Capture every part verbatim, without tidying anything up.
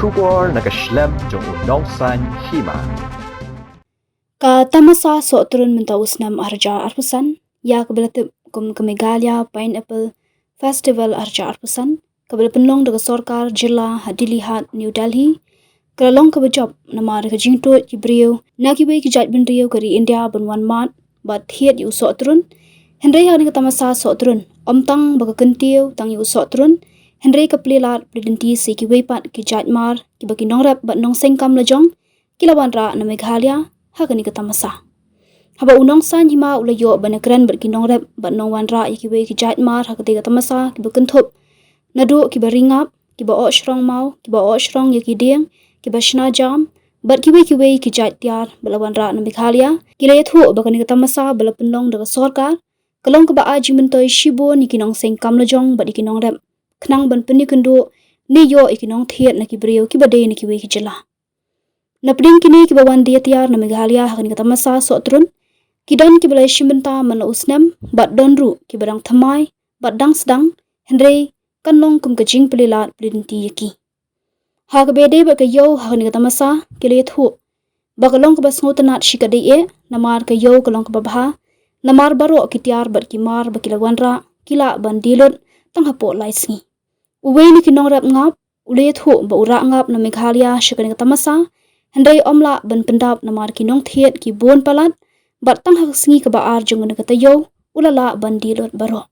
Khubor na ka shlem jong u Nongsaiñ Hima. Ka tamasa Sohtrun mynta u snem arhajar arphew san, ïa kaba la tip kum ka Meghalaya Pineapple Festival arhajar arphew san, kaba la pynlong da ka sorkar jylla ha Dilli Haat, New Delhi, ka la long kaba jop namar ka jingtuid ki briew na kiwei ki jait bynriew ka ri India ban wan mad bad thied ïa u sohtrun. Hynrei ha kane ka tamasa sohtrun, ym tang ba ka kyntiew tang ïa u sohtrun, hynrei ka plie lad plie lynti sa ïa kiwei pat ki jait mar kiba ki nongrep bad nongseng kam lajong ki la wanrah na Meghalaya ha kane ka tamasa. Haba u Nongsaiñ Hima u la ïoh ban ïakren bad ki nongrep bad nongwanrah ïa kiwei ki jait mar ha katei ka tamasa, kiba kynthup naduh kiba ri ngap, kiba oh shrong maw, kiba oh shrong ïa ki dieng, kiba shna jam bad kiwei kiwei ki jait tiar ba la wanrah na Meghalaya, ki la ïathuh ba kane ka tamasa ba la pynlong da ka sorkar ka long kaba ai jingmyntoi shibun ïa ki nongseng kam lajong bad ïa ki nongrep, khnang ban pynïakynduh ne ïoh ïa ki nongthied na ki briew kiba dei na kiwei ki jylla. Napdeng kine kiba wan die tiar na Meghalaya ha kane ka tamasa sohtrun, ki don kiba la ïashim bynta man la u snem bad don ruh kiba dang thymmai bad dang sdang, hynrei kan long kum ka jingplie lad plie lynti ïa ki. Ha kaba ïadei bad ka ïew ha kane ka tamasa, ki la ïathuh ba ka long kaba sngewtynnat shikatdei eh, namar ka ïew ka long kaba bha, namar baroh ki tiar bad ki mar ba ki la wanrah ki lah ban die lut tang hapoh lai sngi. Uwei na ki nongrep ngap u la ïathuh ba u rah ngap na Meghalaya sha kane ka tamasa, hynrei ym lah ban pyndap namar ki nongthied ki bun palat, bad tang ha ka sngi kaba ar jong kane ka taïew u la lah ban die lut baroh.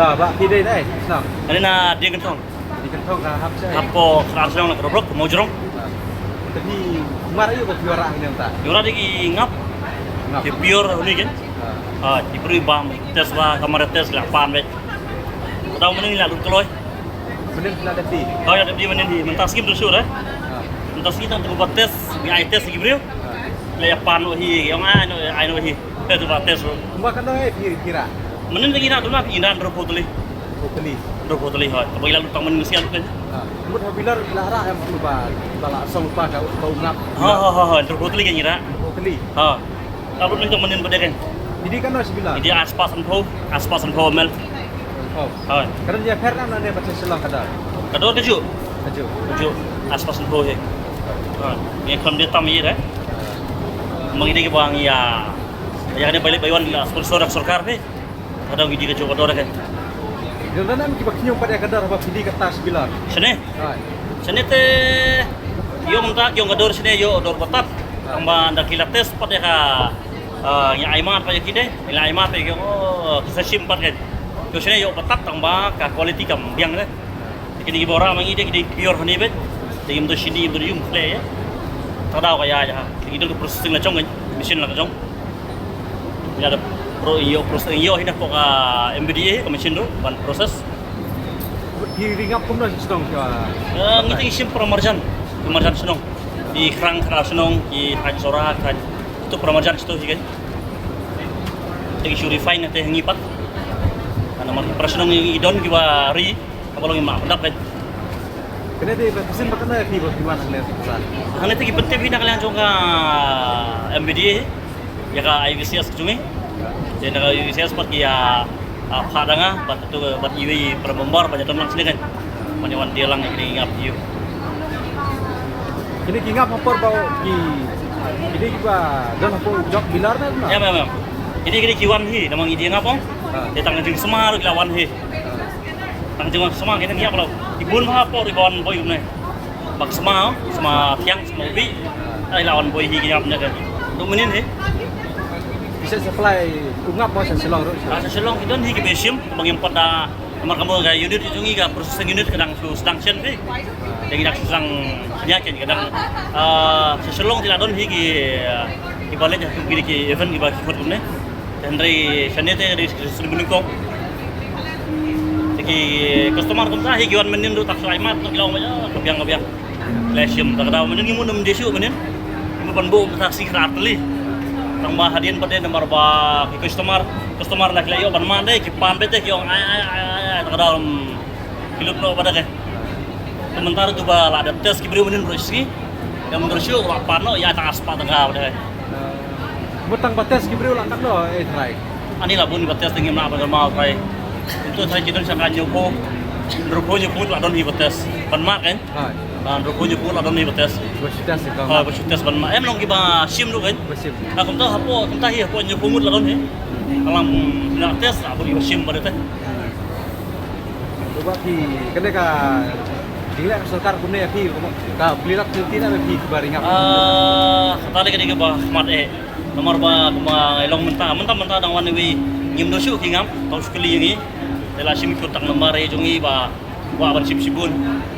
Da, ba, phi dei dei, shnong. Ani na Dieng Kynthong. Dieng Kynthong ka hap sha. Hapoh Khrah Shnong na Khrah Brok, Mawjrong. Te phi mar aïu ba phi wanrah ïa kane mynta? Ïa wanrah da ki ngap. Ngap. Ki pure uni kin. Ah. Ah, ki pure bam, test ba, kamar test la pan beit. Tang mynnin la lut kloi. Mynnin la dep die. Oh, la dep die mynnin die. Mynta sngi bad shuh, eh? Ah. Mynta sngi tang tu ba test, ngi ai test ki briew. Ah. La ïa pan noh hi, ong ai noh, ai noh hi. Te tu ba test ruh. Kumba katno eh phi, phi rah? Mynnin te ngi rah duna phi, ngi rah hynriewphew tylli. Hynriewphew tylli. Hynriewphew tylli, hoi. Kaba ngi la lut tang mynnin sngi ruh kan. Ah. Mut ha Bilor la rah em, ba, ba la song ba ka, ba u ngap. Ha, ha, ha, ha, hynriewphew tylli kan ngi rah. Hynriewphew tylli. Ha. Ka lut mynnin tang mynnin pat de kan. Phi die katno sha Bilor? Phi die aspas hynriewphew, aspas hynriewphew mile. Oh. Hoi. Ka don ïapher na ne pat sha Shillong ka dor? Ka dor kajuh. Kajuh. Kajuh. Aspas hynriewphew hi. Hoi. Ngi kham die tam ïa re. Mang ïa die ki bang ïa. Ïa kane bai leit bai wan la sponsor da ka sorkar phi. Ka dor ngi die kajuh ka dor kan. Don na em kiba khñium pat ïa ka dor haba phi die kata sha Bilor? Shane? Hoi. Shane te ïoh mynta ïoh ka dor shane ïoh dor batat. Tang ba ynda ki la test pat ïa ka, ah, ngi ai mat pat ïa kine, ngi la ai mat pat ïa ki, oh, ki sa shim pat kan. Ïoh shane ïoh batat tang ba ka quality kam biang de. Kine kiba wanrah ma ngi de ki dei pure honey beit. Te ngim don shini, ngim don ïum khleh ïa. Tang daw ka ïa ïa. Te ngi don ka processing la jong kan, machine la jong. Ïa da pro ïoh process ïoh hi na pok ka M B D A ka machine ruh ban process. Ki ri ngap kumno shnong ka? Eh, ngi te ngi shim para marjan. Para marjan shnong. Ki Khrang Khrah shnong, ki Thaiñ Sohra, Thaiñ. Tu para marjan tu hi kan. Te ki shu refine te ngi pat. Namar ki para shnong ngi don kiba ri, haba long ngi mah pyndap kan. Kane te ba phi sngewbha kane phi ba phi wan hangne sa. Hangne te ki pyntip hi na ka liang jong ka M B D A, ïa ka I V C S jong ngi. Te na ka I V C S pat ki ïa, ah, phah da nga bad tu bad iwei i para member ba ïa don lang sini kan. Ban ïa wan die lang ïa kine ki ngap ïa u. Kine ki ngap ha por ba ki, kine ki ba don ha por jok bilar na. Em, em, em. Kine, kine ki wan hi namar ngi die ngap ong. Ha. Te tang jingsma ruh ki la wan hi. Tang jingwan sma kine ngi ap lo. Ki bun bha por i ban boi kumne. Bak sma, sma thiang, sma ubi. Ai la wan boi hi ki ap ne ke. Tu mynnin hi. Ki sa supply u ngap mo sa Shillong ruh. Ah, sa Shillong ki don hi ki ba shim, ba ngim pat da, namar ka mo ka unit jong ngi ka processing unit ka dang shu sdang shen hi. Dang dang sdang nia ken ka dang. Ah, sa Shillong ki la don hi ki, ah, ki ba leh ki, ki event ki ba ki khot kumne. Hynrei shane te ka dei shisha nyngkong. Te ki customer kumta hi ki wan mynnin ruh tak shu ai mat, ki la ong ba, "Ah, ka biang, ka biang." Ki la shim, ta ka daw mynnin ngi mut nym die shuh mynnin. Ngi mut ban buh mynta shi khyndai tylli. Tang ba hadien pat de namar ba ki customer, customer la ki la ïoh ban mat de, ki pan beit de ki ong, "Ai, ai, ai, ai, ai," ta ka daw, mm, ki lut noh ba de ke. Te mynta ruh tu ba la dep test ki briew mynnin ruh shi. Ïa mynta ruh shu la pan noh ïa tang arspah tyngka ba de. Mut tang ba test ki briew la katno, eh, trai? Ani la bun ba test, ngim lah ban ong ma trai. Kumto trai ki don sha ka hynñiewphew. Hynriewphew hynñiewphew la don hi ba test. Ban mat kan? Hai. Ban hynriewphew hynñiewphew la don hi ba test. Ba shu test ka. Ha, ba shu test ban mat. Em long ki ba shim ruh kan? Ba shim. Ha, kumto hapoh, kumta hi hapoh hynñiewphew ngut la don hi. Ka long la test, ha, ba ki ba shim ba de te. Uba phi, kane ka jingleh ka sorkar kumne ïa phi, ka pli lak pli na phi ba ring ap. Ah, kata dei ka dei kaba khmat eh. Namar ba kumba ngi long mynta, mynta, mynta dang wan iwei, ngim don shuh ki ngam, tang shu kylli ïa ngi. Te la shim ki contact number eh jong ngi ba kwah ban shim shibun.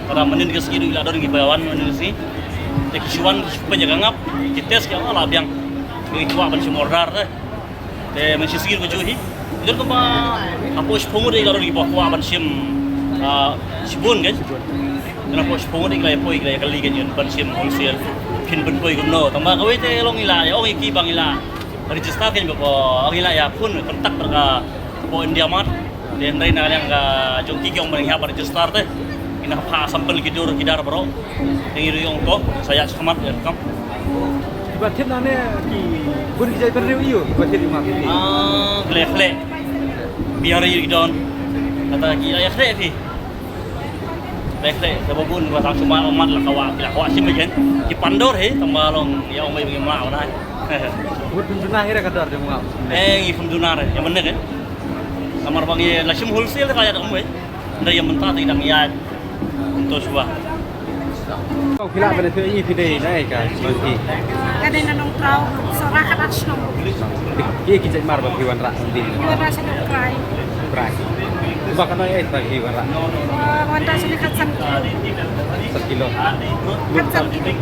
Kata mynnin ka sngi ruh la don ki ba wan mynnin ka sngi. Te ki shu wan ki shu pynïa ka ngap, ki test ki ong la biang. Ngi kwah ban shim order te. Te mynshisngi ruh ka juh hi. Don kumba hapoh shiphew ngut de la don kiba kwah ban shim, ah, shibun kan. Don hapoh shiphew ngut de la ïa poi, la ïa kylli kan ïa ban shim wholesale. Phin pynpoi kumno. Tang ba kawei te long i la ïa ong ïa ki ba ngi la register kan ba ong i la ïa phone contact ka hapoh India Mart. Te hynrei na ka liang ka jong ki ki ong ba ngi hap register te. Ngi nang phah sample ki dur ki dar baroh. Te ngi ruh ong to sa ïa shakhmat ïa kam. Kiba thied nangne ki bun ki jaitbynriew ïa u kiba thied ïa u ngap. Ah, khleh khleh. Biar ïa ki don. Kata ki ïa khleh phi. Khleh khleh, kaba bun ba tang shu mat mat la ka wah, ki la ka wah shim ïa ken. Ki pan dur hi, tang ba long ïa ong bai ba ngi mlah na. Bun duna hi ra ka dur de u ngap. Eh, ngi pun duna re, ïa mynne kan. Namar ba ngi la shim wholesale ka ïa dang wei. Nda ïa mynta te dang ïa. Kumto shuwa. Kong phi lah ban ïathuh ïa ngi phi dei na ei ka shnong phi? Ka dei na Nongtraw, Sohra khatar shnong. Ki ki jait mar ba phi wanrah shuh? Phi wanrah sha dong Krai. Krai. Ba ka noi ei Krai phi wanrah? Wanrah sha ni khatsan kilo. Khatsan kilo. Khatsan kilo.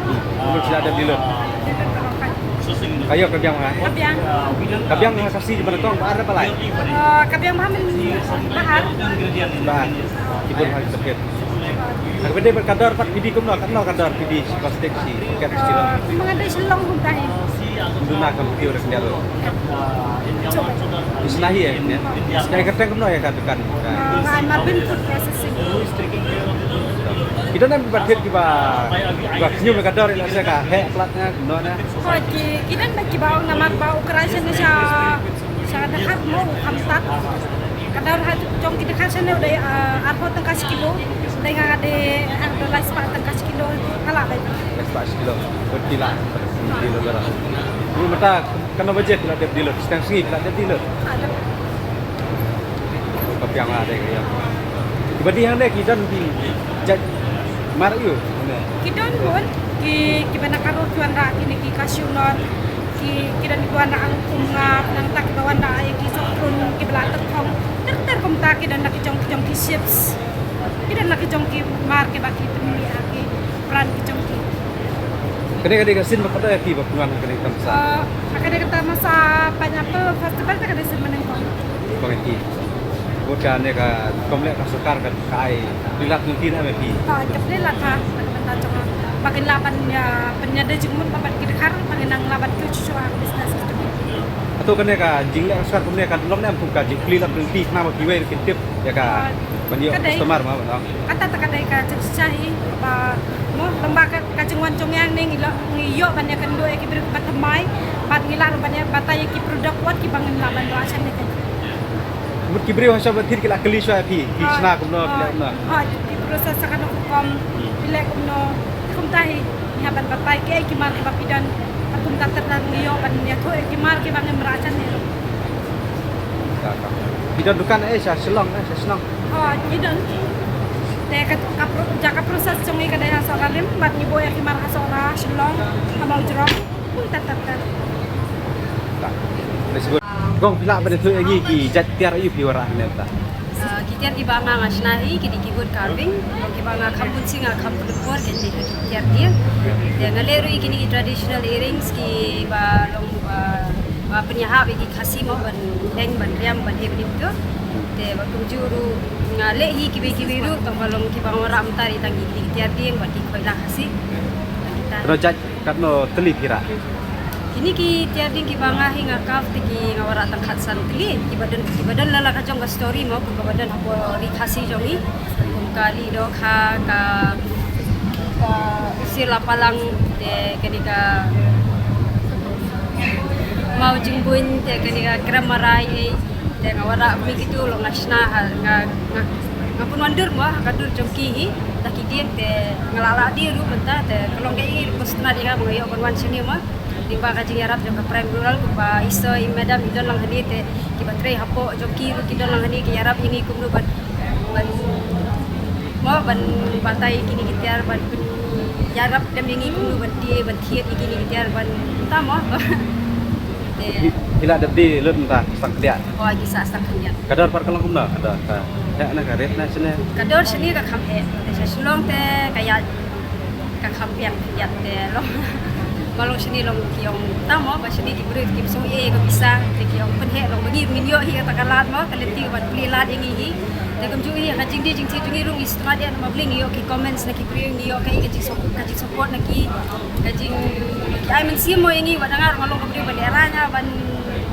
Mut sila dep dilot. Ka ïoh ka biang ha? Ka biang. Ka biang ha Khasi ba nyngkong ba ar ba lai? Ka biang ba ha mynta ba ar. Ba ar. Ki bun ha ki tepet. Ka ba dei bad ka dor pat phi die kumno, katno ka dor phi die shi plastik shi paket shi kilo? Manga dei Shillong kumta hi. Duna kam phi ur ka dor. Isna hi eh. Isna ka teng kumno ïa ka dukan. Ka Marbin Food Processing. Ki don em ba thied kiba, kiba khñium ka dor ïa lehse ka heh plat na kumno na. Hooid, ki, ki don ba kiba ong namar ba u krai shane sha, sha dkhar mo u kham tad. Ka dor ha jong ki dkhar shane u dei, ah, arphew tyngka shi kilo. Dei nga dei, ah, dei lai spah tyngka shi kilo. Ka lah bai. Lai spah shi kilo. Berarti lah. Kilo berapa? Ini mata kano baje ki la dep dilot. Stang sngi ki la dep dilot. Ada. Ka biang la dei ka ïa. Kiba dei hangne ki don ki jait mar ïa u ne? Ki don bun, ki, kiba na ka rud ki wanrah kine ki cashew nut, ki, ki don ki wanrah angkum nga, nangta kiba wanrah ïa ki sohprun, kiba la tyrkhong, ter ter kumta ki don na ki jong, ki jong ki chips. Ki don na ki jong ki mar kiba ki pynmih ha ki brand ki jong ki. Kane ka dei ka sien ba kata ïa phi ba pynwan ha kane ka tamasa? Ah, ha kane ka tamasa Pineapple Festival te ka dei sien ba nyngkong. Ba ki. Bad kane ka kam leh ka sorkar ka ai pli lak nangta na me phi. Ah, ka pli lak ha, na ka bynta jong nga. Ba kin lah ban ïa, ban ïa dei jingmut ba bad ki dkhar, ba kin nang lah ban kiew shuh shuh ha business ki jong ki. Hato kane ka jingleh ka sorkar kumne ka long ne em kum ka jingpli lak nangta na ba kiwei kin tip ïa ka. Ah, Ban ïoh customer ma ban ong. Kata ta ka dei ka jingshisha hi ba mo lem bad ka jingwan jong nga ne ngi ïoh ban ïakynduh ïa ki briew ba thymmai bad ngi lah ruh ban ïa batai ïa ki product wat kiba ngim lah ban rah shane. Mut ki briew ha sha ba thied ki la kylli shuwa ïa phi, phi shna kumno, phi leh kumno? Ha, ki process sa kano kum, phi leh kumno, kumta hi. Ngi hap ban batai kiei ki mar kiba phi don. Bad kumta ter ngi ïoh ban ïathuh ïa ki mar kiba ngim rah shane ruh. Phi don dukan eh sha Shillong eh, sha Shillong? Ha, ngi don. Te ka, ka pro-, ja ka process jong ngi ka dei ha Sohra rim bad ngi buh ïa ki mar ha Sohra, Shillong, ha Mawjrong. Kumta ter ter. Kong, phi lah ban ïathuh ïa ngi ki jait tiar aïu phi wanrah hangne mynta? Ah, ki tiar kiba nga nga shna hi ki dei ki wood carving. Kiba nga kham bun sien nga kham pynpor ki dei ki tiar dieng. Te nga leh ruh ïa kine ki traditional earrings kiba long ba, ba pynïahap ïa ki Khasi mo ban leng ban riam ban heh ban im tu. Te ba kumjuh ruh nga leh hi kiwei kiwei ruh tang ba long kiba nga wanrah mynta dei tang ki tiar dieng bad ki khoilah Khasi. Tang kita. Katno tylli phi rah? Kine ki tiar dieng kiba nga hi nga carve te ki nga wanrah tang khatsan tylli kiba don, kiba don la la ka jong ka story mo, kum kaba don hapoh Ri Khasi jong ngi, kum ka Lieh Dohkha, ka, ka Sir Lapalang, te kane ka Mawjyngbun, te kane ka Krem Marai, eh, te nga wanrah kine kitu long nga shna ha, nga, nga, nga pynwandur mo ha ka dur jong ki hi. Da ki dieng te nga la lah die ruh mynta te ka long kaei ka sngewtynnat ïa nga ba nga ïoh ban wan shane mo. Lyngba ka jingïarap jong ka Prime Rural kumba i sir i madam i don lang hangne te kiba trei hapoh jong ki ruh ki don lang hangne ki ïarap ïa ngi kumno ban, ban mo ban batai kine ki tiar ban pynïarap dem ïa ngi kumno ban die ban thied ïa kine ki tiar ban ta mo. Te phi la dep die lut mynta stang khyndiat? Oh, ki sah stang khyndiat. Ka dor pat ka long kumno? Ka dor ka heh na ka rit na shane? Ka dor shane ka kham heh. Te sha Shillong te ka ïaid ka kham biang ïa te long. Ba long shane long ki ong ta mo ba shane ki briew kim sngewthuh ïa ka pisa te ki ong pynheh long ba ngi ngin ïoh hi kata ka lad mo ka lynti ban plie lad ïa ngi hi. Te kumjuh hi ha ka jingdie jingthied jong ngi ruh ngi sngewthuh ïa ma Blei ngi ïoh ki comments na ki briew ngi ïoh ka, ka jingsupport, ka jingsupport na ki, ka jing ki ai mynsiem mo ïa ngi wat nga ruh nga long ka briew ban ïa rang ban,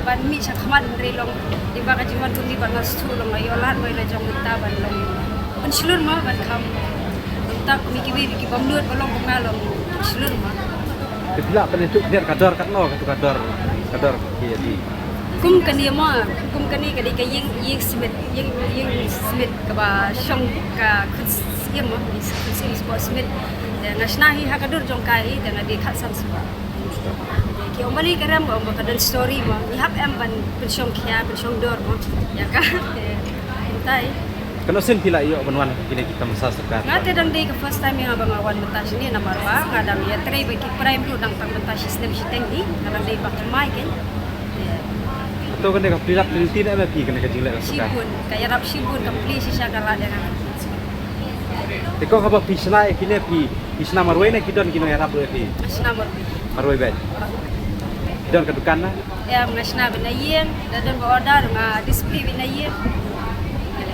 ban mih sha khmat hynrei long lyngba ka jingwan jong ngi ba nga sngewthuh long nga ïoh lad mo ïa la jong mynta ban long pynshlur mo ban kham. Mynta kum ïa kiwei kiba mut ba long kum nga long pynshlur mo. Te phi lah ban ïathuh khyndiat ka dor katno katu ka dor, ka dor ki ïa phi? Kum kane mo, kum kane ka dei ka ïing, ïing smit, ïing, ïing smit kaba shong ka khun siem mo, ïing khun siem spot smit. Te nga shna hi ha ka dur jong ka hi te nga die khatsan shuwa. Te ki ong ba ni ka rem ba ong ba ka don story mo, ngi hap em ban pynshong khia pynshong dor mo ïa ka. Te kumta hi. Katno sien phi la ïoh ban wan kine ki tamasa sorkar? Nga te dang dei ka first time ïa nga ba nga wan mynta shane namar ba nga dang ïatrei bad ki Prime ruh dang tang mynta shi snem shiteng hi, nga dang dei ba thymmai kein. Te. Hato kane ka plie lad lynti ne em ïa phi kane ka jingleh ka sorkar? Shibun, ka ïarap shibun, ka plie shisha ka lad ïa nga. Te ko haba phi shna ïa kine phi, phi shna marwei ne ki don ki nongïarap ruh ïa phi? Nga shna marwei. Marwei beit. Phi don ka dukan na? Em, nga shna beit na ïing, da don ba order nga display beit na ïing.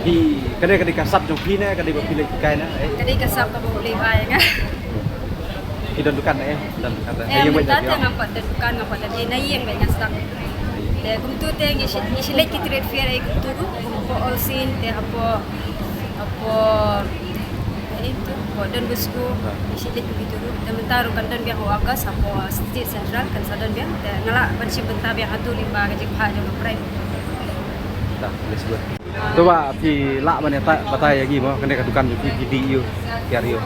Phi, kane ka dei ka sap jong phi ne ka dei ba phi leit kai na? Eh. Ka dei ka sap kaba U Blei ba ïa nga. Phi don dukan eh, don dukan eh. Em, mynta te ngam pat don dukan, ngam pat don eh, na ïing beit nga sdang. Te kumtu te ngi shi, ngi shi leit ki trade fair eh kumtu ruh, hapoh All Saint te hapoh, hapoh, eh, tu, hapoh Don Bosco, ngi shi leit kumtu ruh. Te mynta ruh kan don biang ha August hapoh State Central kan sa don biang. Te nga lah ban shim bynta biang hatu lyngba ka jingphah jong ka Prime. Dah, let's go. To ba phi lah ban ïathuh batai ïa ngi mo, kane ka dukan jong phi, phi die ïa u, tiar ïa u.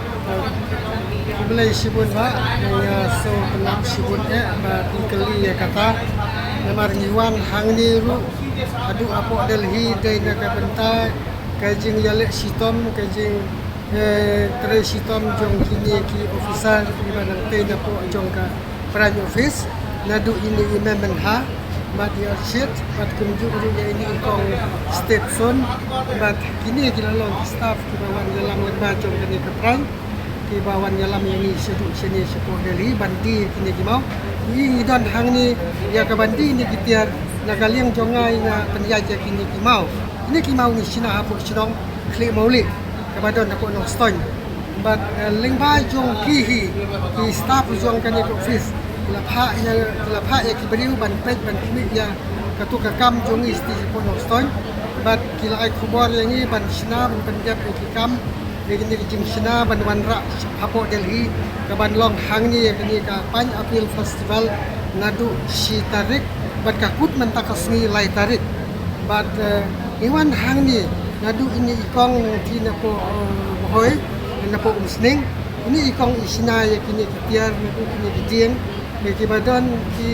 Khublei shibun bah, nga sngewtynnat shibun eh ba phi kylli ïa kata. Namar ngi wan hangne ruh haduh hapoh Delhi dei na ka bynta ka jingïaleh shitom, ka jing, eh, trei shitom jong kine ki officer kiba nang trei napoh jong ka Prime Office, naduh ine i Mem Mynha bad i Arshid bad kumjuh ruh ïa ine i kong Stepson bad kine ki la long ki staff kiba wan ïalam lyngba jong kane ka Prime, kiba wan ïalam ïa ngi shaduh shane shapoh Delhi ban die ïa kine ki maw. Ngi ngi don hangne ïa ka ban die ine ki tiar, na ka liang jong nga nga pynïaid ïa kine ki maw. Kine ki maw ngi shna hapoh shnong Khlieh Mawlieh kaba don hapoh Nongstoiñ. Bad, eh, lyngba jong ki hi, ki staff jong kane ka office, ki la phah ïa, ki la phah ïa ki briew ban peit ban khmih ïa katu ka kam jong ngi shatei hapoh Nongstoiñ. Bad ki la ai khubor ïa ngi ban shna ban pyndep ïa ki kam ïa kine ki jingshna ban wanrah hapoh Delhi, kaban long hangne ïa kane ka Pineapple Festival naduh shi tarik bad ka kut mynta ka sngi lai tarik. Bad eh, ngi wan hangne naduh ine i kong nangtei napoh eh, Bhoi, napoh Umsning. Ine i kong i shna ïa kine ki tiar naduh kine ki dieng. Ïa kiba don ki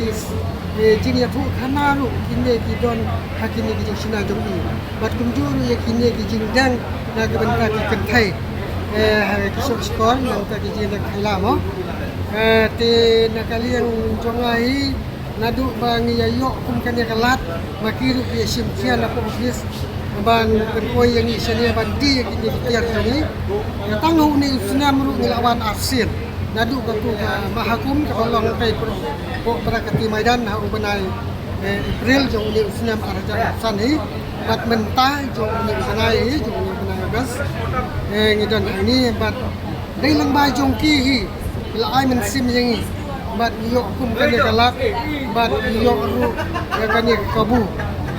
eh, jingïathuhkhana ruh kine ki don ha kine ki jingshna jong i. Bad kumjuh ruh ïa kine ki jingdeng na ka bynta ki kynthei. Eh, ha ki shop shkor na ka bynta ki jingdeng khaila mo. Eh, te na ka liang jong nga hi naduh ba ngi ïa ïoh kum kane ka lad ma ki ruh ki ïa shim khia na ka office ban pynpoi ïa ngi shane ban die ïa kine ki tiar jong ngi. Tang ha une u snem ruh ngi la wan arsien. Naduh katu ka mahakumbh kaba long kai pro pro Prakati Maidan ha u bnai eh, April jong une u snem ar hajar arphew san hi. Bad mynta jong une u bnai hi, jong une u bnai August. Eh, ngi don hangne bad dei lyngba jong ki hi. Ki la ai mynsiem ïa ngi. Bad ngi ïoh kum kane ka lad. Bad ngi ïoh ruh ïa kane ka kabu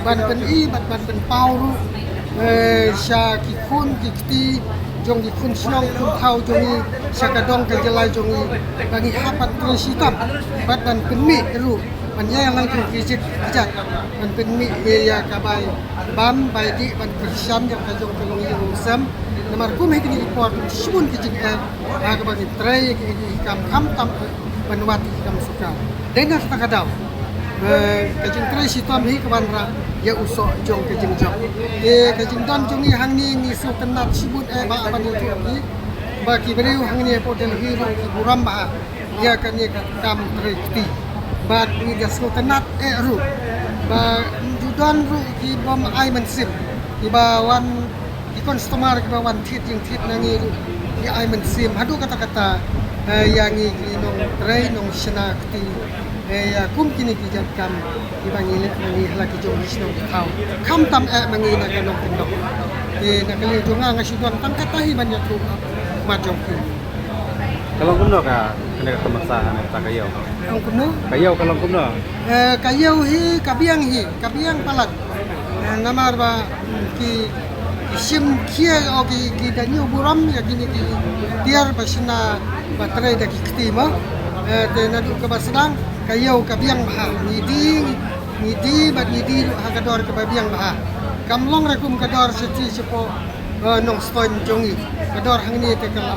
ban pyni bad ban pynpaw ruh eh, sha ki khun ki kti jong ki khun shnong khun thaw jong ngi, sha ka dong ka jylla jong ngi, ba ngi hap ban trei shitom bad ban pynmih ruh ban ïalang jong ki jait ki jait, ban pynmih ïa ka bai bam bai dih ban kyrshan ïa ka jong ka longïing longsem. Namar kum ha kine ki por shibun ki jingeh ha kaba ngi trei ïa ki kam kham tam ban wad ïa ki kam sorkar. Dei na kata ka daw eh, ka jingtrei shitom hi ka wanrah ïa u soh jong ka jingjop. Te ka jingdon jong ngi hangne ngi sngewtynnat shibun eh ba ban ïathuh ïa ki ba ki briew hangne hapoh Delhi ruh ki burom bha ïa kane ka kam trei kti. Bad ngi da sngewtynnat eh ruh ba ju don ruh ki bym ai mynsiem kiba wan ki customer kiba wan thied jingthied na ngi ruh ki ai mynsiem haduh katta katta eh, ïa ngi ki nongtrei nongshna kti eh, ïa kum kine ki jait kam kiba ngi leh ma ngi ha la ki jong ki shnong ki thaw. Kham tam eh ma ngi na ka nongkyndong. Te na ka liang jong nga nga shu don tang kata hi ban ïathuh mat jong ki. Ka long kumno ka kane ka tamasa kane ka ïew? Ka long kumno? Ka ïew ka long kumno? Eh, ka ïew hi ka biang hi, ka biang palat. Eh, namar ba ki, ki shim khia o ki, ki da ñiew burom ïa kine ki tiar ba shna ba trei da ki kti mo. Eh, te naduh kaba sdang ka ïew ka biang bha. Ngi die, ngi die bad ngi die ruh ha ka dor kaba biang bha. Kam long re kum ka dor sha ti shapoh eh, Nongstoiñ jong ngi. Ka dor hangne te ka la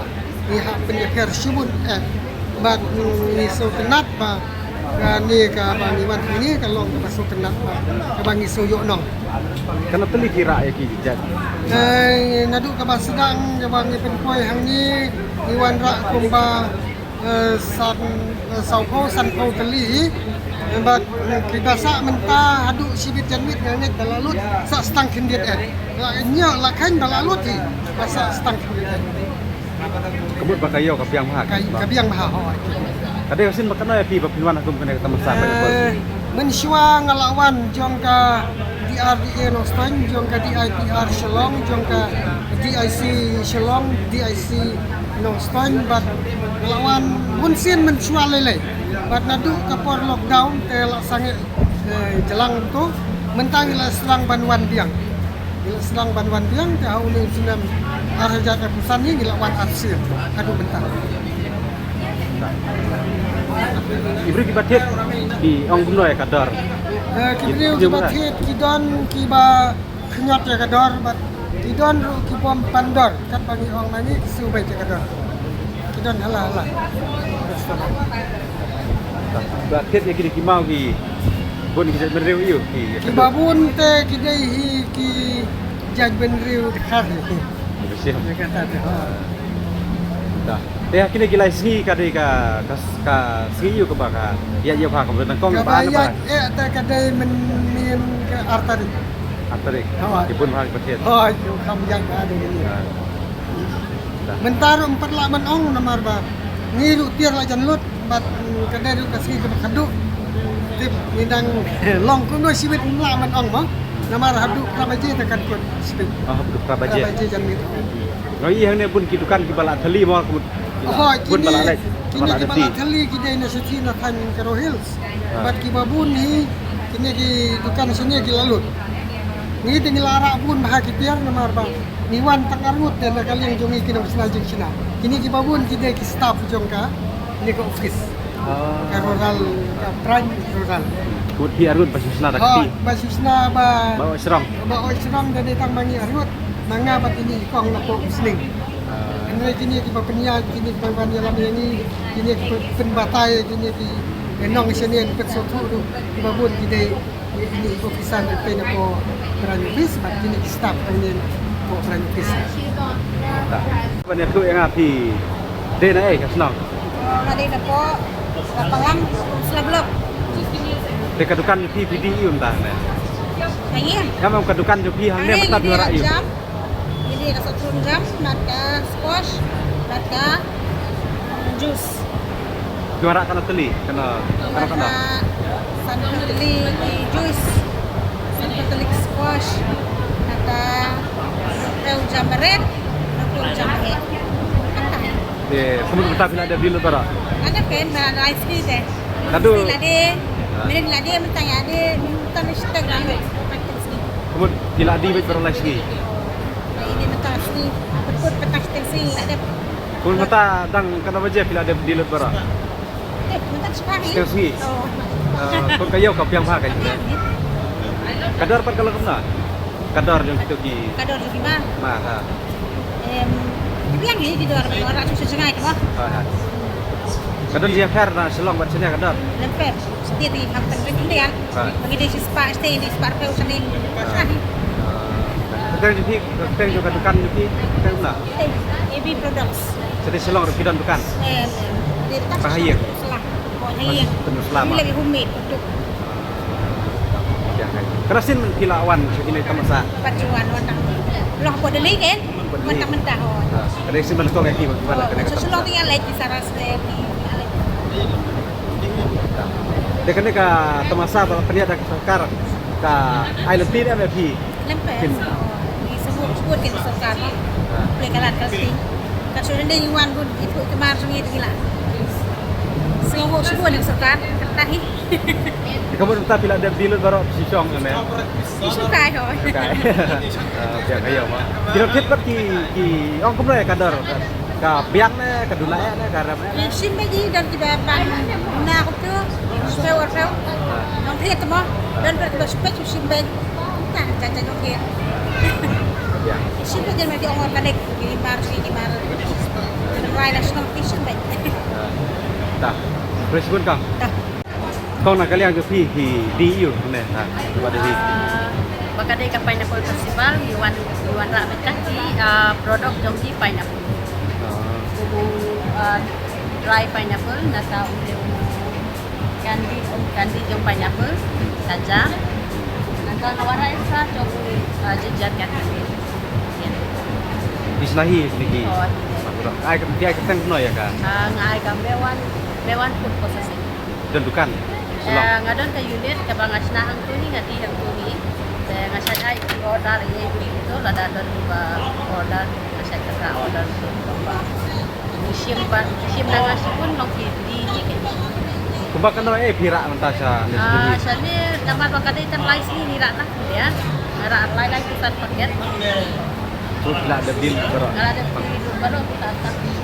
ngi hap pynïapher shibun eh. Bad ngi sngewtynnat ba kane kaba ngi wan hangne ka long kaba sngewtynnat ba kaba ngi sngew ïoh nong. Katno tylli ki rah ïa ki jait? Eh, naduh kaba sdang kaba ngi pynpoi hangne ngi wanrah kumba eh, san, eh, sawphew sanphew tylli hi. Eh, bad eh, kiba sah mynta haduh shibit janmiet nga ngeit ba la lut sah stang khyndiat eh. La ñiew la kheiñ ba la lut hi ba sah stang khyndiat eh. Ka mut ba ka ïew ka biang bha. Ka, ka biang bha hooid. Ka dei ka sien ba katno ïa phi ba phin wan ha kum kane ka tamasa ba. Eh, mynshuwa nga la wan jong ka D R D A Nongstoiñ, jong ka D I P R Shillong, jong ka D I C Shillong, D I C Nongstoiñ bad nga la wan bun sien mynshuwa lei lei. Bad naduh ka por lockdown te la sangeh eh, jlang to mynta ngi la sdang ban wan biang. Ngi la sdang ban wan biang te ha une u snem ar hajar arphew san hi ngi la wan arsien haduh mynta. Ki briew kiba thied ki ong kumno ïa ka dor? Eh, ki briew kiba thied ki don kiba khñiot ïa ka dor bad ki don ruh ki bym pan dor katba ngi ong ma ngi ki siew beit ïa ka dor. Ki don hala hala. Ba thied ïa kine ki maw ki bun ki jait bynriew ïa ki. Kiba bun te ki dei hi ki jait bynriew dkhar hi. Ïa kata te. Te ha kine ki lai sngi ka dei ka ka sngi ïa kaba ka ïa ïa ba ka ba nyngkong ba ïa. Te ka dei mynnin ka ar tarik. Ar tarik. Ki bun ba ki ba thied. Hooid, kham ïa ba dei. Mynta ruh ym pat lah ban ong namar ba ngi ruh tiar la jan lut bad ka dei ruh ka sngi kaba khadduh. Tip ngi dang long kumno shibit ym lah ban ong mo. Namar haduh phra baje te kan kut shibit. Oh, haduh phra baje. Phra baje jan miet. Nga ïohi hangne bun ki dukan kiba la thylli mo. Hooid, bun ba la leit. Kine kiba la thylli ki dei na shithi na thaiñ Garo Hills. Bad kiba bun hi kine ki dukan shane ki la lut. Ngi te ngi la rah bun bha ki tiar namar ba ngi wan tang arngut te na ka liang jong ngi ki nongshna jingshna. Kine kiba bun ki dei ki staff jong ka, kane ka office. Ka rural, ka branch rural. Kut phi arngut ba shu shna da kti. Ba shu shna ba, ba oi srong. Ba oi srong da dei tang ma ngi arngut. Ma nga bad ine i kong napoh u sning. Hynrei kine kiba pynïaid, kine kiba ban ïalam ïa ngi, kine kiba pynbatai, kine ki nongshaniah pynshongthuh ruh kiba bun ki dei ine i officer, pei napoh branch office bad kine ki staff hangne napoh branch office. Ban ïathuh ïa nga phi dei na ei ka shnong? Nga dei napoh Lapalang, Umsla Block. Te ka dukan phi phi dei ïa u mynta ne? Ïa. Ka dukan jong phi hangne mynta phi wanrah ïa u? Ïa dei ka sohtrun jam, bad ka squash, bad ka, mm, juice. Phi wanrah katno tylli? Katno, katno, katno? San tylli ki juice, san tylli ki squash, bad ka, eh, jam red, bad ka jam eh. Kata. Te, ka mut mynta phi la dep deal lut baroh? Ada pen, ba ice cream te. Kadu. Ice cream la dei, mene la dei, mynta ïa dei, mynta mesti la dei. Ka mut phi la dei beit baroh lai sngi. Ini mynta sngi, pynkut pyntang shiteng sngi la dep. Bun mynta dang katno baje phi la dep deal lut baroh? Eh, mynta shipang sngi. Shiteng sngi. Oh. Ah, bun ka ïew ka biang bha ka jingeh. Ka dor pat ka long kumno? Ka dor jong kito ki. Ka dor jong ki ma. Ma, ha. Em, biang hi ki dor, ba ora tu sejngai tu. Ha, ha. Ka don jingïapher na Shillong bad shane ka dor? Lem pher. Sdie di kham tang ring dia. Ba ngi dei shispah, sdie di spah rphew shane. Kyrteng jong phi, kyrteng jong ka dukan jong phi, kyrteng na? A B Products. Sdie Shillong ruh phi don dukan? Em, em. Ba ha ïing? Shillong. Oh, ha ïing. Pynslap. Ngi leh homemade product. Ka da sien phi la wan sha kine tamasa? Pat ju wan, wan tang. Long hapoh Delhi ke? Wan tang mynta ho. Ka da sien ban kong ïa ki ba ki wan kane ka tamasa. Sha Shillong te ïa leit ki Saras te ki ïa leit. Te kane ka tamasa ba la pynïaid da ka sorkar ka ai lynti ne em ïa phi? Lem pher. Ngi sngewbha shibun ki sorkar. Pynlong ka lad ka lynti. Ka shu dei ngi wan bun ki phuh ki mar jong ngi te ngi la sngewbha shibun ki sorkar. Kata hi. Te ka mut mynta phi la dep deal lut baroh phi shong ne? Phi shong kai ho. Shong kai. Ah, biang ka ïew ma. Ki dang thied pat ki, ki ong kumno ïa ka dor? Ka biang ne, ka duna ne, ka rem ne? Ki shim beit, don kiba bang na ko tu, shiphew arphew. Nang thied mo, don pat kiba shim beit, shim beit. Tang, tang, tang, okay. Biang. Ki shim beit, jan ma ki ong organic, ki mar, ki mar. Rai la shnong ki shim beit. Ta. Press gun ka? Ta. Kong na ka liang jong phi hi dei ïa u ne ha ba dei hi. Ah, ba ka dei ka pineapple festival ngi wan, ngi wanrah beit ka ki, ah, product jong ki pineapple. Ah. Kum u, ah, dry pineapple na ka u candy, um, candy jong pineapple, kacha. Na ka nga wanrah extra jong u, ah, ginger candy. Phi sngewsih hi sngewsih hi. Oh, hi. Ai ka, ai ka tang kumno ïa ka? Ah, nga ai ka Mewan, Mewan Food Processing. Don dukan? Eh, nga don ka unit kaba nga shna hangto hi, nga dih hangto hi. Te nga shait ai ki order ïa ki to, lada don kiba order, nga shait ka order to ba ki shim ba, ki shim na nga shibun long ki dih hi. Kumba kano eh phi rah mynta sha ne? Ah, shane namar ba ka dei tang lai sngi ngi rah tang ïa. Nga rah lai lai phew san paket. Kut phi la dep deal baroh. Nga la dep deal baroh phew san paket.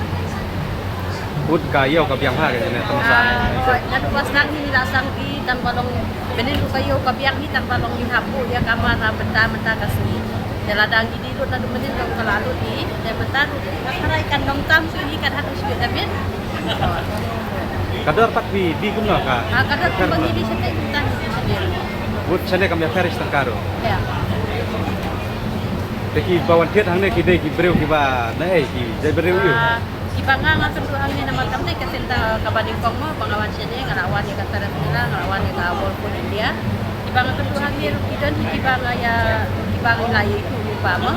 Kut ka ïew ka biang ha ka jingeh tamasa. Ah, naduh ba sdang hi la sdang hi tang ba long, mynnin ruh ka ïew ka biang hi tang ba long ngi hap buh ïa ka mar ha mynta mynta ka sngi. Te lada ngi dih lut naduh mynnin long ka la lut hi. Te mynta ruh ka tharai kan long tam shu hi kan haduh shu da mit. Ka dor pat phi dih kumno ka? Ah, ka dor kumba ngi dih shatei mynta ngi dih shatei. Kut shane kam ïapher shi tyngka ruh. Ïa. Te kiba wan thied hangne ki dei ki briew kiba na ei ki jaitbynriew ïa u? Ah, kiba nga, nga kynduh hangne namar kam dei ka center kaba nyngkong mo ba nga wan shane, nga la wan ïa ka Terrace Mela, nga la wan ïa ka World Food India. Kiba nga kynduh hangne ruh ki don hi kiba nga ïa, kiba nga la ïa ïathuh lypa mo.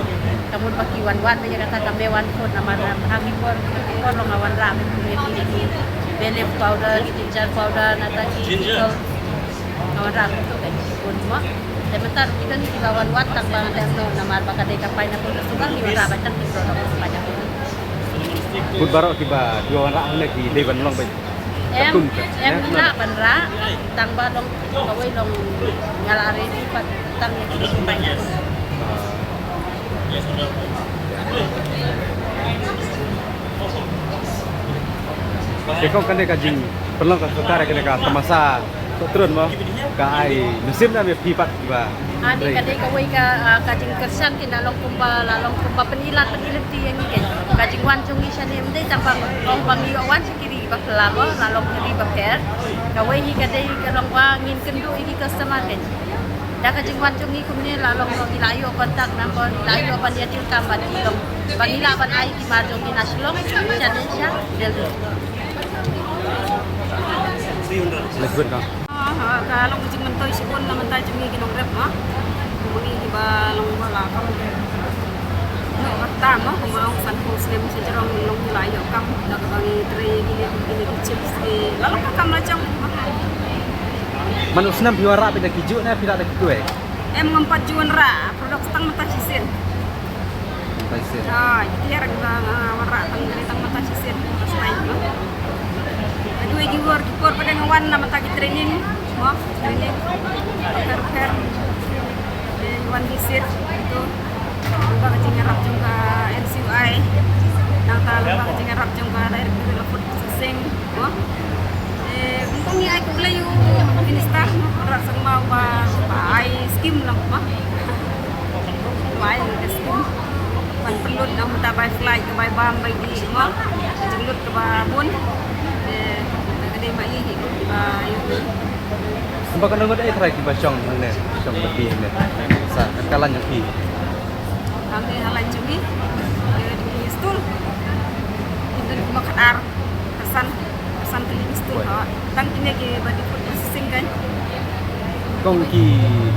Ka mut ba ki wan wad ïa kata ka Mewan Food namar ha ki por, ki por long nga wanrah beit kum ïa ki, ki bay leaf powder, ki ginger powder, nangta ki pickle. Nga wanrah kumto ka jingkyrkhu mo. Te mynta ruh ki don kiba wan wad tang ba nga tip noh namar ba ka dei ka pineapple festival ngi wanrah beit tang ki product pineapple. Kut baroh kiba, kiba wanrah hangne ki dei ban long beit. Em, katkum ka, em, eh, ngi lah ban rah tang ba long kawei long nga la ready pat tang ïa ki pineapple. Te kong kane ka jingpynlong ka sorkar kane ka tamasa Sohtrun mo, ka ai mynsiem na me phi pat kiba. Ani ka dei kawei ka, ah, ka jingkyrshan ki la long kumba, la long kumba pynïaid pynïaid lynti ïa ngi keiñ. Ka jingwan jong ngi shane ym dei tang ba ong ba ngi ïoh wan sha ki ri ba phylla mo, la long ki ri ba pher. Kawei hi ka dei ka long ba ngin kynduh ïa ki customer keiñ. Da ka jingwan jong ngi kumne la long ngi la ïoh contact number, ngi la ïoh ban ïa deal kam bad ki long. Ba ngi lah ban ai ki mar jong ngi na Shillong, shane sha Delhi. Let's go. Ah, ka long ka jingmyntoi shibun na bynta jong ngi ki nongrep mo. Kumne kiba long ba la kam. Ngi kata mo, kumba ong sanphew snem sha jrong long ngi la ïoh kam da kaba ngi trei ïa kine, kine ki chips ki. La long ka kam la jong. Man u snem phi wanrah phi da ki juh ne phi da ki kwe? Em, ngam pat ju wanrah, product tang mynta shisien. Mynta shisien. Ah, ïa ki tiar kiba nga wanrah tang, tang mynta shisien, first time mo. Lada ïa ki por, ki por ba dang wan na mynta ki training mo, training pher pher. Ïa wan visit tu. Lyngba ka jingïarap jong ka N C U I. Nangta lyngba ka jingïarap jong ka Director of Food Processing mo. Eh, kumta ngi ai khublei ïa u Minister mo, Conrad Sangma, uba, uba ai skim lang mo. Uba ai ka skim ban pynlut na bynta bai flight, ka bai bam, bai dih mo. Ka jinglut kaba bun. Eh, ka dei ma i hi ba ïa u. Ba ka nongot ai trai kiba shong hangne, shong ba ki hangne. Sa ka lan jong ki. Hangne ha lan jong ki. Ki dei ki stool. Ki dei ki ma khatar. Ka san, ka san tylli ki stool. Oi. Ha. Tang kine kiba dei food processing kan. Kong ki,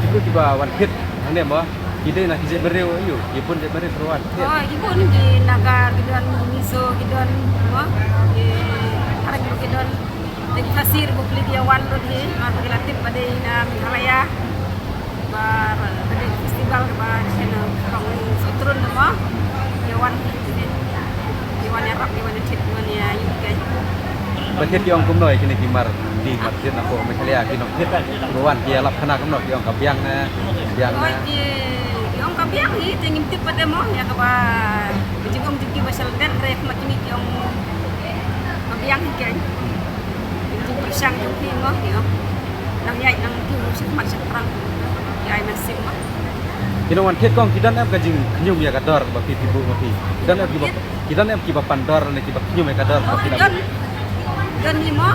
ki briew kiba wan thied hangne mo. Ki dei na ki jaitbynriew aïu, ki bun jaitbynriew kiba wan thied. Oh, ki bun, ki Naga ki don, ki Mizo ki don mo. Ki Araik ki don. Dei Khasi ruh ki la wan lut hi, namar ba ki la tip ba dei na Meghalaya. Ba, ba dei festival ba dei na Sohtrun mo. Ki wan hi, ki wan ïarap, ki wan ïathied, ki wan ïa, ïa, ïa. Ba thied ki ong kumno ïa kine ki mar, ki mar thied na ko Meghalaya, ki nongthied. Ba wan ki ïalap khana kumno, ki ong ka biang ne, biang ne. Oi, ki, ki ong ka biang hi, te ngim tip pat de mo, ïa kaba, ka jingong jong ki ba sha lyndet, hynrei ha khmat jong ngi ki ong ka biang hi keiñ. Ki jingpyrshang jong ki mo, ki ong. Nang ïaid nang kiew sha khmat sha phrang. Ki ai mynsiem mo. Ki nongwan thied kong ki don em ka jingkhñium ïa ka dor ba phi phi buh ma phi. Ki don em kiba, ki don em kiba pan dor ne kiba khñium ïa ka dor ba phi. Oh, don. Don hi mo.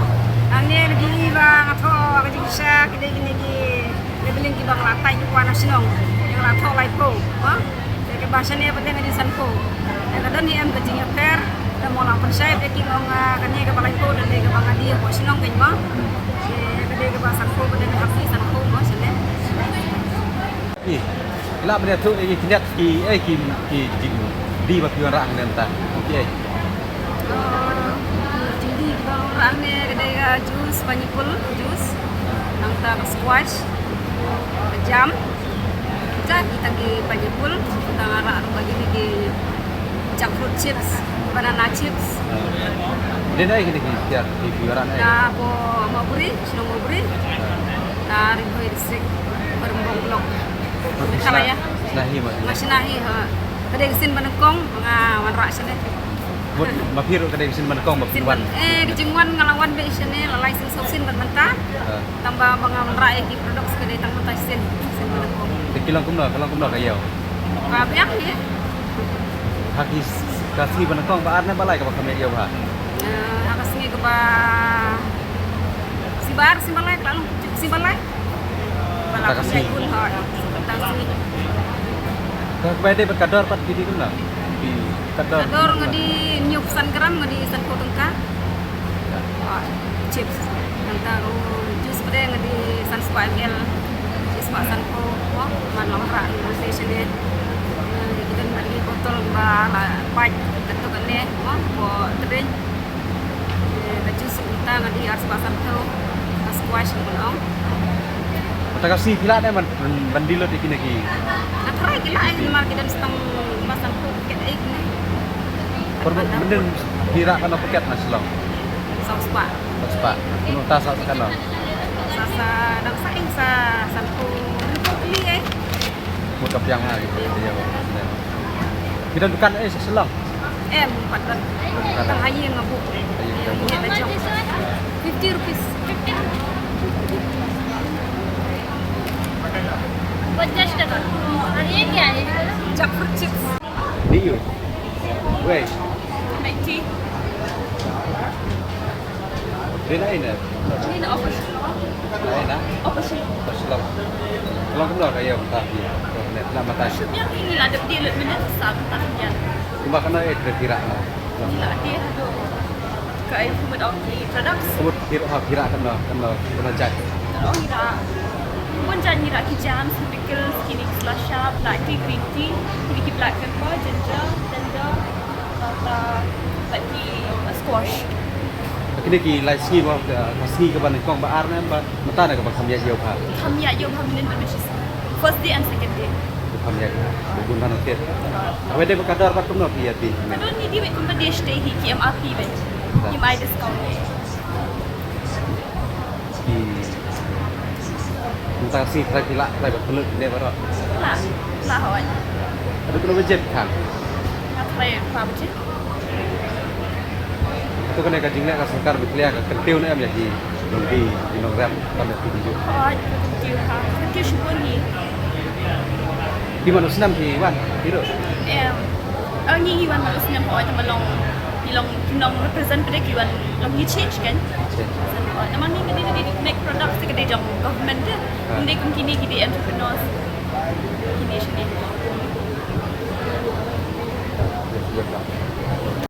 Hangne lagi ba nga thoh ka jingshisha ki dei kine ki labeling kiba nga la tied na shnong. Nga la thoh laiphew mo. Te kaba shane pat nga die sanphew. Te ka don hi em ka jingïapher. Te mo la pynshai te ki ong, ah, kane kaba laiphew te kaba nga die hapoh shnong keiñ mo. Te ka dei kaba sanphew pat nga hap die sanphew mo shane. Ki, ki lah ban ïathuh ïa ki khyndiat ki, eh, ki, ki jingdie ba phi wanrah hangne mynta. Ki, eh. Jingdie kiba wanrah hangne ka dei ka juice pineapple juice, nangta ka squash, ka jam. Kita ki tang ki pineapple, kita wanrah ruh ba kine ki jackfruit chips, banana chips. Dei na ïa kine ki tiar ki phi wanrah na ïa. Na hapoh Mawbri, shnong Mawbri. Na Ri Bhoi District, Barumbong Block. Meghalaya. Shna hi mo. Nga shna hi ha. Ka dei ka sien ba nyngkong nga wanrah shane. Mut ma phi ruh ka dei ka sien ba nyngkong ba phin wan. Eh, ka jingwan nga la wan beit shane la lai sien saw sien bad mynta. Tang ba, ba nga wanrah ïa ki products ka dei tang mynta shisien, shisien ba nyngkong. Te ki long kumno, ka long kumno ka ïew? Ka biang hi. Ha ki s-, ka sngi ba nyngkong ba ar ne ba lai kaba ka mih ïew ha? Eh, ha ka sngi kaba, sngi ba ar, sngi ba lai, ka la long sngi ba lai. Ba la ka mih ïew ha, ha ka sngi. Ka bai dei bad ka dor pat ki dei kumno? Ki ka dor. Ka dor nga die hynñiew phew san gram nga die sanphew tyngka. Ah, chips. Nangta ruh juice pat nga die san spah M L. Juice pat sanphew, mo, man long ra, nang te shane. Eh, kita nang die botol ba la pait, katu kane, mo, po tebing. Eh, ka juice nangta nga die ar spah sanphew, ka squash mo long. Mynta ka sngi phi lah ne ban, ban die lut ïa kine ki. Nga tharai ki lah, eh, namar ki don stang ba sanphew packet eh ne. Por mynta phi rah katno packet na Shillong? Saw spah. Saw spah. Mynta sa katno? Sa, sa, dang sa ing sa sanphew, sanphew tylli eh. Mut ka biang ha ki. Ïa. Phi don dukan eh sha Shillong? Em, pat don. Tang ha ïing nga buh. Ïing nga buh. Fifty rupees. Jackfruit chips. Ni yu. Wei. Mai tea. Dei na ine? Ni na office. Na ine? Office. Office lang. Long kumno ka ïa mynta phi? Kumne na mynta. Shu biang ni la dep dei lut mynne sa mynta biang. Kumba kano eh trei phi rah na? Ni la dei hado. Ka ai kumut ong ki products. Kumut phi rah, phi rah kano, kano, kano jait. Kano ong ira. Bun jait ngi rah ki jams, ki pickles, kine ki slasha, black tea, green tea, kine ki black pepper, ginger, coriander. Bad, uh, bad ki, uh, squash. Kine ki lai sngi ba, uh, ka sngi kaba nyngkong ba ar ne ba mynta ne kaba kham ïaid ïew bha. Kham ïaid ïew bha mynnin bad mynshit. First day and second day. Kham ïaid bha. Bun bha na tied. Awe de ka dor ba kumno phi ïa ti. Ka dor ni di wei kumba de shtei hi ki M R P ben. Ki mai discount. Ki mynta sngi trai phi lah trai ba pynlut ne baroh. Lah, lah hoi. Haduh kano baje phi khang? Nga trai phra baje. To kane ka jingleh ka sorkar ba ki leh ka kyntiew ne em ïa ki nongdie ki nongrep ban da phi dei. Hoi, kyntiew ha. Kyntiew shibun hi. Phi man u snem phi wan phi ruh? Em. Oh, ngi ngi wan man u snem hoi, tang ba long, ngi long, ngi long represent pat de ki wan, long ngi change kan. Change. Namar ngi ngi dei, dei make products te ka dei jong government de. Ah. Ngi dei kum kine ki dei entrepreneurs. Kine shane. Yes, yes, sir.